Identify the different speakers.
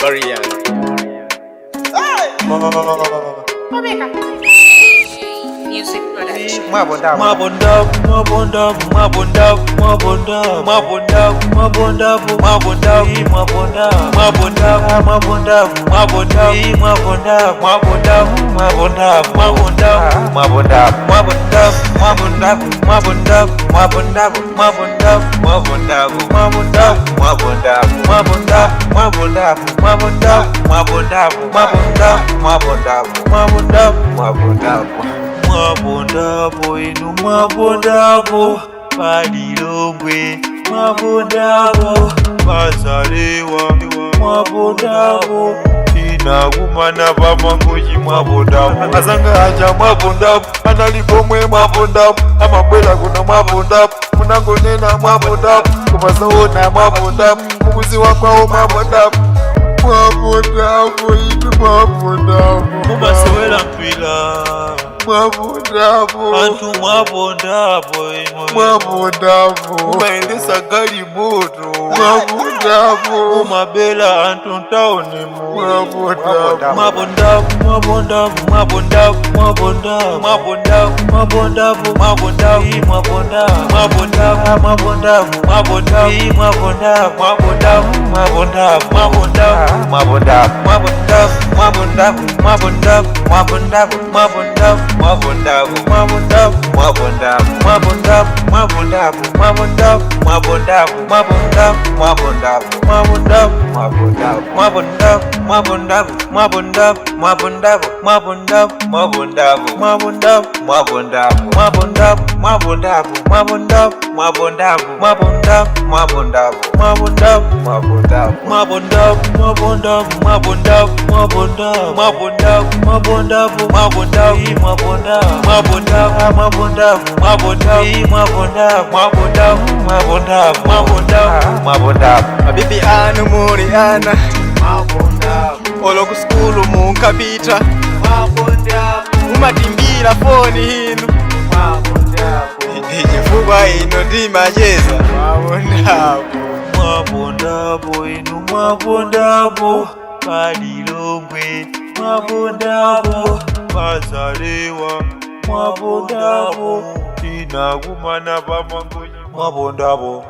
Speaker 1: Barian.
Speaker 2: Music Production.
Speaker 3: Mwabonda.
Speaker 4: Mwabonda, mwabonda, mwabonda, mwabonda, mwabonda, mwabonda, mwabonda, mwabonda, mwabonda, mwabonda, mwabonda, mwabonda, mwabonda, mwabonda, mwabonda,
Speaker 3: Mwabonda.
Speaker 4: mwabonda, mwabonda, mwabonda, mwabonda, mwabonda, mwabonda, mwabonda,
Speaker 3: Mwabonda.
Speaker 4: mwabonda, mwabonda, mwabonda, mwabonda, mwabonda,
Speaker 3: Mwabonda.
Speaker 4: mwabonda,
Speaker 3: Mwabonda.
Speaker 4: mwabondapo inu mwabondapo palilongwe mwabondapo pasalewa mwabondapo tinakumana pamangochi mwabondapo asanga aja mwabondapo analipomwe mwabondapo amabwera kuno mwabondapo munangonena mwabondapo kumasaona mwabondapo mukuziwa kwawo mwabondapo
Speaker 5: Mwabondapo inu mwabondapo.
Speaker 4: mumasewera mpira
Speaker 5: Mwabondapo.
Speaker 4: anthu mwabondapo imwe
Speaker 5: Mwabondapo.
Speaker 4: mumayendesa galimoto
Speaker 5: Mwabondapo.
Speaker 4: mumabela anthu mtaunimu
Speaker 5: Mwabondapo.
Speaker 4: mwabondapo mwabondapo mwabondapo mwabondapo mwabondapo mwabondapo mwabondapo mwabondapo mwabondapo mwabondapo mwabondapo mwabondapo mwabondapo mwabondapo mwabondapo
Speaker 3: Mwabonda.
Speaker 4: mwabondapo mwabondapo mwabondapo mwabondapo mwabondapo
Speaker 3: Mwabondapo.
Speaker 4: mwabondapo
Speaker 3: Mwabondapo.
Speaker 4: mwabondapo mwabondapo mwabondapo
Speaker 3: Mwabondapo.
Speaker 4: mwabondapo
Speaker 3: Mwabondapo.
Speaker 4: mwabondapo
Speaker 3: Mwabondapo.
Speaker 4: mwabondapo mwabondapo mwabondapo mwabondapo mwabondapo
Speaker 3: Mwabondapo.
Speaker 4: mwabondapo
Speaker 3: Mwabondapo.
Speaker 4: mwabondapo
Speaker 3: Mwabondapo.
Speaker 4: mwabondapo
Speaker 3: Mwabondapo.
Speaker 4: mwabondapo
Speaker 3: Mwabondapo.
Speaker 4: mwabondapo
Speaker 3: Mwabondapo.
Speaker 4: mwabondapo mwabondapo mwabondapo mwabondapo mwabondapo mwabondapo mwabondapo mwabondapo mwabondapo mwabondapo mwabondapo mwabondapo mwabondapo mwabondapo mwabondapo
Speaker 3: Mwabondapo.
Speaker 1: Mabibi anu muli ana olo ku sukulu munkapita mumatimbira foni inu ndichifukwa ino ndimacheza mwabondapo.
Speaker 4: Mwabondapo inu mwabondapo palilongwe mwabondapo pazalewa mwabondapo tinakumana pamangochi mwabondapo.